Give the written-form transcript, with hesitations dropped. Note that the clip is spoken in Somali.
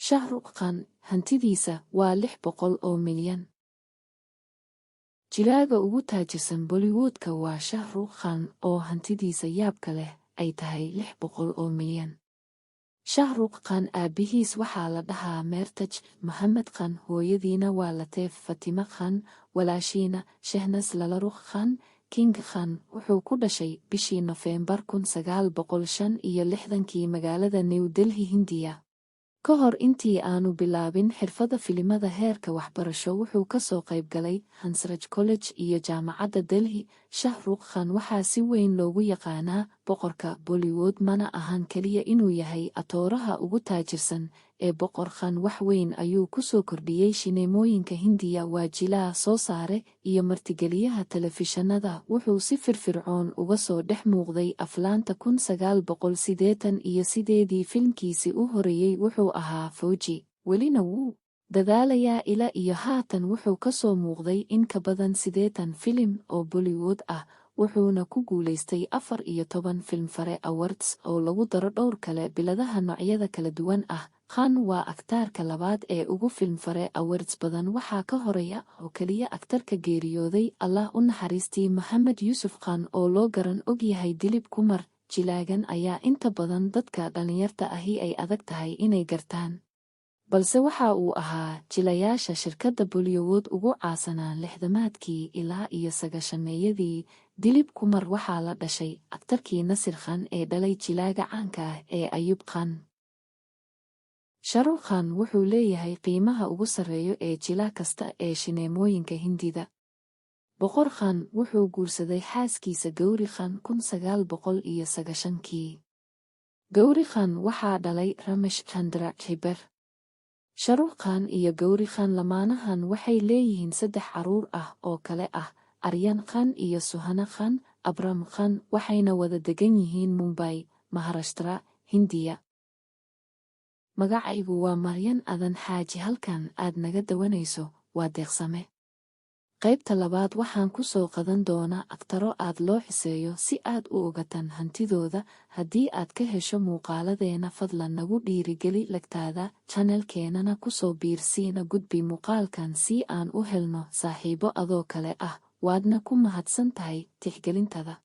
Shah Rukh Khan hantidiisa waa 600 oo milyan. Jilaaga ugu taajirsan Bollywoodka waa Shah Rukh Khan oo hantidiisa yaabka leh ay tahay 600 oo milyan. Shah Rukh Khan aabbihiis waxaa la dhahaa Meertaj Mohamed Khan, hooyadiina waa Lateef Fatima Khan, walaashiina Shehnaz Lalarukh Khan. King Khan wuxuu ku dhashay bishii Nofeembar 1965-kii magaalada New Delhi, Hindiya. Ka hor intii aanu bilaabin xirfadda filimada, heerka waxbarasho wuxuu ka soo qaybgalay Hansraj College iyo Jaamacadda Delhi. Shah Rukh Khan waxaa si weyn loogu yaqaanaa boqorka Bollywood. Mana ahan keliya inuu yahay atooraha ugu taajirsan ee Boqor Khan wax weyn ayuu ku soo kordhiyey shineemooyinka Hindiya. Waa jilaa, soo saare iyo martigeliyaha telefishanada. Wuxuu si firfircoon uga soo dhex muuqday aflaanta. 1988-dii filmkiisi u horeeyey wuxuu ahaa Fauji, welina wuu dadaalayaa. Ila iyo haatan wuxuu ka soo muuqday in ka badan 80 filim oo Bollywood ah, wuxuuna ku guulaystay 14 Filmfare Awards oo lagu daro dhowr kale biladaha noocyada kala duwan ah. Khan waa aktaarka labaad ee ugu Filmfare Awards badan. Waxaa ka horeeya oo keliya aktarka geeriyooday, Allah u naxariistii, Mohamed Yuusuf Khan oo loo garan og yahay Dilip Kumar. Jilaagan ayaa inta badan dadka dhallinyarta ahi ay adag tahay inay gartaan, balse waxa uu ahaa jilayaasha shirkadda Bollywood ugu caasanaa 60-aadkii ilaa iyo 90-meeyadii. Dilip Kumar waxaa la dhashay aktarkii Nasir Khan ee dhalay jilaaga caanka ah ee Ayub Khan. Shah Rukh Khan wuxuu leeyahay qiimaha ugu sarreeyo ee jilaa kasta ee shineemooyinka Hindida. Boqor Khan wuxuu guursaday xaaskiisa Gowri Khan 1990-kii. Gowri Khan waxaa dhalay Ramesh Chandra Chibber. Shah Rukh Khan iyo Gowri Khan lamaanahan waxay leeyihiin saddex carruur ah oo kale ah Aryan Khan iyo Suhana Khan, Abram Khan, waxayna wada degan yihiin Mumbai, Maharashtra, Hindiya. Magacaygu waa Maryan Adan Xaaji. Halkan aad naga dawanayso waa Deeqsame. Qaybta labaad waxaan ku soo qadan doonaa aktaro aad loo xiseeyo si aad u ogatan hantidooda. Haddii aad ka hesho muuqaaladeena, fadlan nagu dhiirigeli like-taada, channel-keenana ku soo biirsiina gudbi muuqaalkan si aan u helno saaxiibo adoo kale ah. Waadna ku mahadsan tahay tixgelintada.